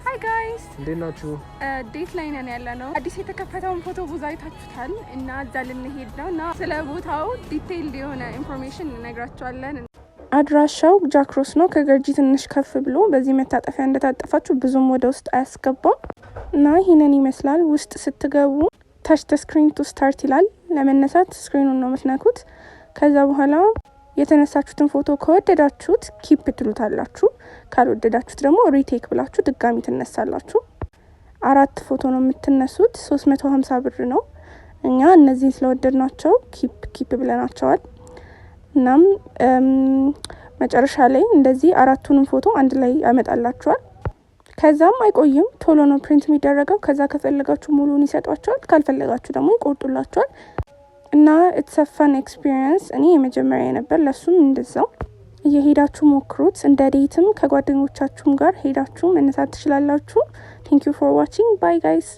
Hi guys. እንዴት ናችሁ? Date ላይ ነን ያለነው። አዲስ የተከፈተውን photo booth አይታችሁታል እና እዛ ልንሄድ ነው እና ስለ ቦታው detailed የሆነ information እንነግራችኋለን። አድራሻው ጃክሮስ ነው። ከገርጂ ትንሽ ከፍ ብሎ በዚህ መታጠፊያ እንደታጠፋችሁ ብዙም ወደ ውስጥ አያስገባም እና ይህንን ይመስላል። ውስጥ ስትገቡ "Touch the screen to start" ይላል። ለመነሳት screen ኑን ነው የምትነኩት። ከዛ በኋላ የተነሳችሁትን ፎቶ ከወደዳችሁት keep ትሉታላችሁ። ካልወደዳችሁት ደግሞ retake ብላችሁ ድጋሚ ትነሳላችሁ። አራት ፎቶ ነው የምትነሱት። 350 ብር ነው። እኛ እነዚህን ስለወደድናቸው keep keep ብለናቸዋል። እናም መጨረሻ ላይ እንደዚህ አራቱንም ፎቶ አንድ ላይ ያመጣላችኋል። ከዛም አይቆይም፣ ቶሎ ነው print የሚደረገው። ከዛ ከፈለጋችሁ ሙሉን ይሰጧችኋል፣ ካልፈለጋችሁ ደግሞ ይቆርጡላችኋል። እና it's a fun experience። እኔ የመጀመሪያዬ ነበር፣ ለሱም እንደዛው። እየሄዳችሁ ሞክሩት። እንደ date ም ከጓደኞቻችሁም ጋር ሄዳችሁ መነሳት ትችላላችሁ። Thank you for watching. Bye guys.